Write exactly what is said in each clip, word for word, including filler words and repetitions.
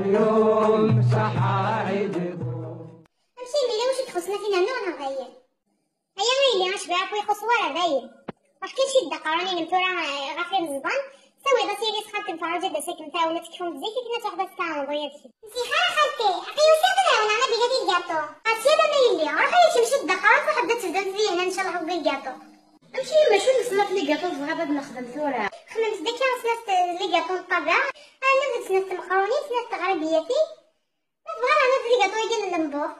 Amek i yella, wacu i ixuṣṣen a Tinanu neɣ dayen? Aya a yelli, acbiɛ akk ixuṣṣ wara dayen. Ruḥ kan ciddi aqerruy-inem tura, eh, ɣef imeẓban, tawiḍ-as yagi s xalti n Ferruǧa ad d-tas akken tɛawen ad tekfumt zik akken ad tuɣeḍ ad tɛawneḍ aya d kemm. Zik ara xalti, aqi usiɣ-d ad ɛawneɣ Nabila di lgaṭu. Ɣas yal ama yelli, ruḥ ad yeččem ciddi aqerruy, ruḥ ad tebdumt di hna ncallah deg lgaṭu. Amek i yemma, acu n leṣnaf ligaṭu tebɣiḍ ad nexdem tura? Xedmemt-d akka snat ligaṭu n ṭṭabeɛ, ɛni d snat tmeqrunin, snat teɣribiyatin? Ma tebɣiḍ ɛni d ligaṭu-agi n lembuḍ?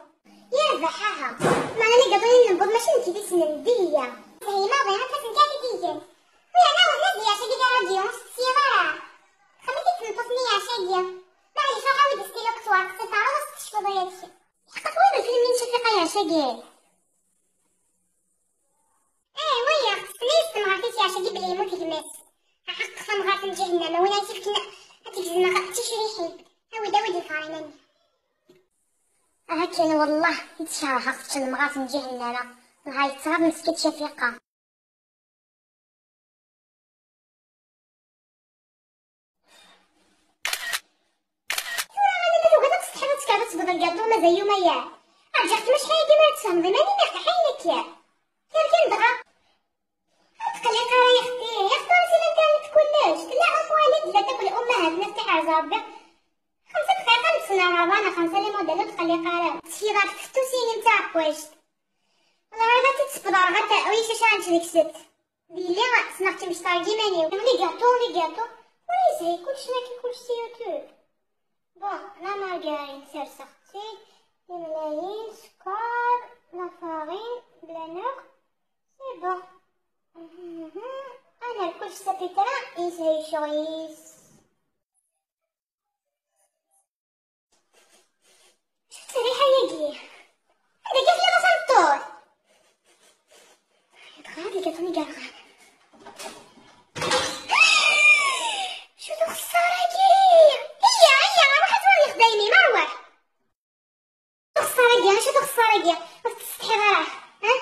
Yerbeḥ, aha. Meɛna ligaṭu-agi n lembuḍ mačči nekk i t-issnen, d Dihiya. Dihiya maḍi, akka akken i t-igan. Wi yerna wten-as-d yeɛca-agi di ṛṛadyu, ur s-tesyiḍ ara. Xedmet-t-id tmeṭṭut-nni yeɛca-agi. Maɛlic, ruḥ awi-d stylo kkes warqet, ad teɛreḍ ad s-tekcfeḍ aya d kemm. Tḥeqqeq win d film-nni n Cafiqa yeɛca-agi. Eh, waya, tessen-iyi s temɣart-is yeɛca-agi belli yemmut gma-s. Aḥeqq tamɣart n ǧahennama, win ara tt-ifken ad t-gezmeɣ d ticriḥin. Awi-d, awi-d lqaṛin-nni. Aha kan, wellah i tt-kerheɣ, tečč lemɣart n ǧahennama. Dɣa yettɣab meskin Cafiqa. Tura ɣani ma tugiḍ ad tsetḥiḍ ad tekreḍ ad tebḍeḍ lgaṭu mazal yuma ya. Rǧiɣ-kem acḥal-agi mi ara tfehmeḍ iman-im, iqeḥḥa-yin akka. Kra kan dɣa. Ur tqelliq ara ya xti, ya xti, ur nesɛi internet kullec. Tella Am Walid, tella akk l'ummahat-nni, ad tt-iḥrez Rebbi. Xemsa dqayeq ad neṭṭes Ramadan, xemsa les modèles, ur tqelliq ara. Teckiḍ ɣef tfettusin-im d taɛeqqwact. Wala ɣer ma tt-id-sbedreɣ, ad ta-, ulac acu ara nečč deg-sent. D yelli, ssneɣ-kem yecṭer deg iman-iw. Les gâteaux, les gâteaux. Ur yezhi kullec, naki kullec si YouTube. Bon, la margarine, serseɣ-tt-id, timlayin, sskeṛ, la farine, bla nneɣ. C'est bon. Mhm. Ana lkullec s apitra, yezhi ccɣel-is. Acu d ttesriḥa-yagi? Anda akka tella tameṭṭut? Yebɣa ad iga Tony Gargan. Acu d uxeṣṣar-agi? Iyya, iyya, ruḥ ad twaliḍ daymi, ma ruḥ. Acu d uxeṣṣar-agi? Acu d uxeṣṣar-agi? Ur tettsetḥiḍ ara, ha?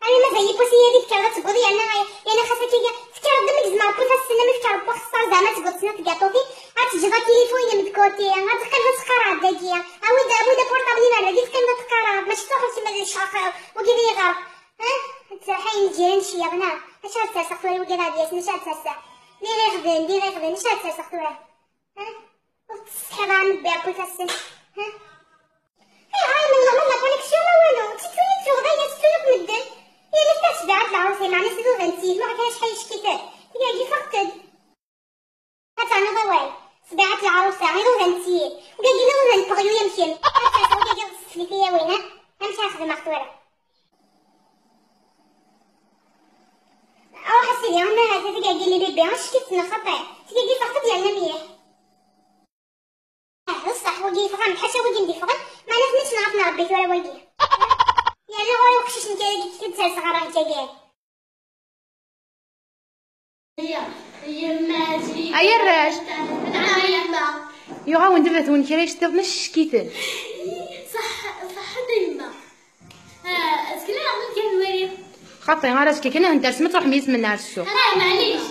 Ami mazal yiwwas-nni ad tekkreḍ ad tegguḍ, yerna, yerna xas akka, tekkreḍ d amegzem ɣef ifassen, mi tekkreḍ waxeṣṣar, zeɛma ad tegguḍ snat tgaṭutin, ad teǧǧeḍ atilifun-im d côté, ad teqqimeḍ ad teqqareḍ dagi, awi-d, awi-d aportabl-im ar dagi, teqqimeḍ ad teqqareḍ, mačči d tuxxamt-im ad yeccex, wagi d iɣer, ha? Ad tserḥayen lǧiran ciyaḍ, neɣ? Acu ara d-serseɣ tura i wagi ad d-yasen, acu ara d-serseɣ? D iɣiɣden, d iɣiɣden, acu ara d-serseɣ tura? Ha? Ur tettsetḥiḍ ara mebbi ɣef ifassen? Ha? Ayɣer ay mennaɣ ma la connexion ma walu? D tikkelt i tuɣ dayen, ad ttun akk medden. Yal ass ssbiɛa n lɛerus, meɛna s iḍudan n tiyit, ma ɣef acḥal yeckiten. Tigagi ffɣet-d. Ad ternuḍ awal. Ssbiɛa n lɛerus-a, iḍudan n tiyit. Ugagi d iḍudan n weɣyul am kemm. Ad terseḍ ugagi ɣef tesflit i yawin, ha? Amek ara xedmeɣ tura? Ruḥ a sidi, ama ha-t-a tigagi n ibibi, ack-itt neɣ xaṭi? Tigagi ffɣet-d yerna mliḥ. Ah, d ṣṣeḥ, wagi yeffeɣ-am-d ḥaca wagi n d-iffɣen, meɛna tennečč neɣ ad t-nṛebbi tura wagi. Yerna ɣur-i uqcic nekk ara k-id-serseɣ ɣer ṛṛeḥǧa-agi. Ay arrac! Yuɣ-awen-d baba-twen kra iceṭṭiḍen, acu ccek-iten? Ṣaḥḥa, ṣaḥḥa a yemma. Ah, azekka ara ɣ-d-nefk ad nwali. Xaṭi, ar azekka kan, ad ten-tersem ad truḥem yis-m ar ssuq. Ah, maɛlic.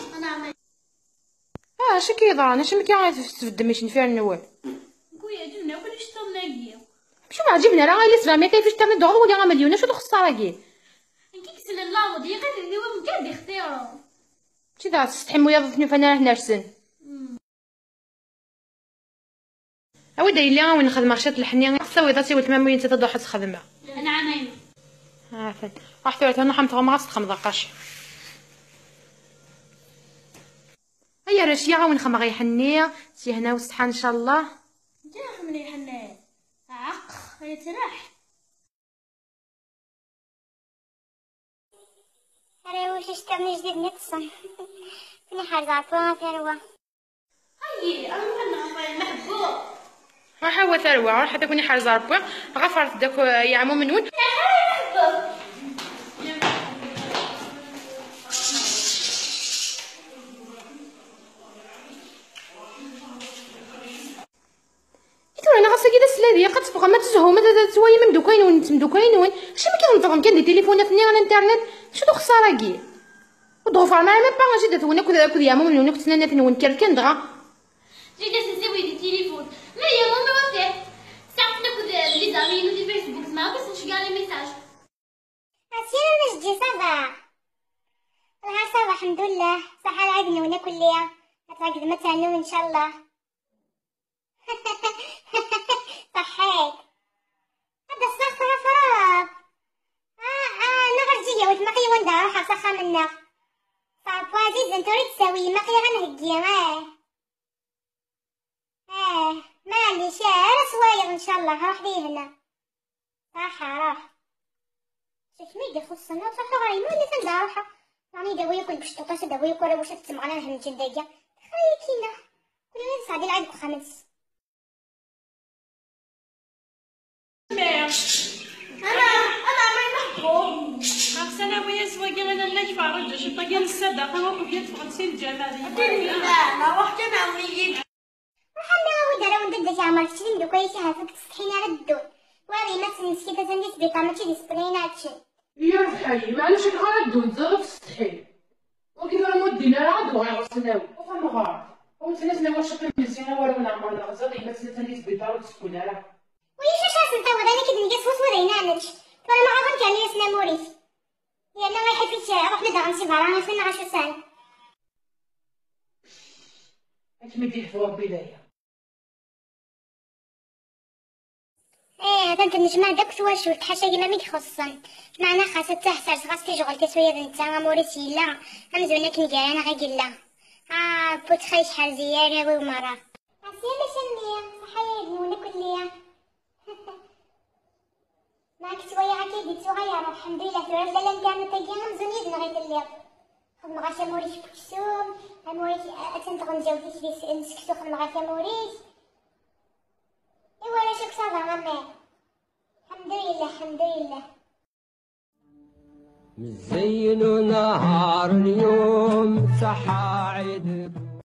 Ah, acu akka yeḍran? Acu akka ara tesbeddem icenfiren-nwen? Acu ur ɛǧiben akk iceṭṭiḍen-agi? Acu ur ɛǧiben ara? Ay la sebɛemya tayeffust terniḍ-d ɣur wali amelyun, acu d uxeṣṣar-agi? Nekk i yeslen lameḍ, yiɣil d nniwa mgal d ixtiṛen. Mačči d tsetḥim wiyaḍ ur ten-ufan ara ten-rsen. Awi-d a yelli, a wen-xedmeɣ ciṭ lḥenni, tawiḍ-as i weltma-m, netta ad d-truḥ ad t-xedmeɣ. Anɛam a yemma. Ruḥ tura, tura, ruḥ am tɣemɣa ad s-texmeḍ aqaci. Ay arrac, ya a wen-xedmeɣ lḥenni, s lehna u ṣṣeḥḥa ncallah. Ǧǧiɣ-am lḥenni. Ɛaq, yetraḥ. Arraw-is iceṭṭiḍen ijdiden iṭṭsen. Ad ten-iḥrez Ṛebbi a tarwa. Ay, a Muḥend ɣef wayen meḥbub. Ruḥ a tarwa, ruḥ ad ken-iḥrez Ṛebbi. Ɣafret-d akk, eh, yeɛmumen-nwen. I tura, neɣ ass-agi d asladi, ad teffɣem, ad tezhum, ad, ad twalim imeddukal-nwen d temdukal-nwen. Acimi kan teffɣem kan di tilifunat-nni, n internet? Acu d uxeṣṣar-agi? Ur d-ɣufrem ara, même pas jida-twen akked, akked yeɛmumen-nwen akked tnanat-nwen, kkret kan dɣa. Jida-twen tewwi di tilifun. Ma Sira ma jdi ça va. Lha ça va, الحمد لله. صحة العيد نونا كلية. هتعقد ما تعلم إن شاء الله. صحيت. هذا الصح راه فراب. آه، آه، أنا غير جية وتمقي وندا روحها صخة منا. صعب عزيز، أنت ريت تساوي، ما قيل غنهجي، آه. آه، معليش، آه، راه صوايغ إن شاء الله، روح لي هنا. صح، روح. شوف ما يدير خصنا، صح، غير يموت اللي تندا روحه. راني داوية كل بشطوطة، داوية كل واش تسمع على الهم جندية. خير كينا. كل يوم صعدي العيد بخمس. أنا، أنا ما ينحبو. خمسة أنا ويا سواقي أنا اللي يفرج، شو طاقي السادة، أنا وقف يدفع خمسين جمال. أنا روح كان عمي. وحنا ودرا ودد يا عمر تشرين دوكا يشي هافك تستحين على الدون. واري ما تنسكي تزندي سبيطا ما تشي ديسبلين أكشن. يا رحي، معليش غير الدون، تزرب تستحي. وكذا المدينة راه دوغا يغسلناو. وفمغار. وتنسنا واش كان مزيان ولا نعمل الغزال، يما تنسى نيت بيطار وتسكن على. ويش اش اصل تو ذلك اللي قصوص وذينا نتش. ترى ما غادي كان يسنا موريس. يلا ما يحب يتشاء، روح لدغم سي فران يسنا غاشو سان. أكيد يحفظوا ربي ليا. ايه، هذا انت نجمع داك شواشو، حاشا كيما ميك خصن. معنا خاصة تحسر، خاص تجغل تسوية انت، موريس يلا. امزونا كنقال انا غير قلا. اه، بوت خايش حال زيارة ومرة. عسير لشمية، صحية يا ابني كلية. معك شوية هكا يدي صغيرة، الحمد لله، في العزلة اللي كانت تجي همزون يدنا غير الليل. خدمة غاشا موريش بكسوم، موريش أتنت غنجاو في شريس نسكتو خدمة غاشا موريش. إيوا لا شك صافا مامي. الحمد لله، الحمد لله. مزين نهار اليوم صحا.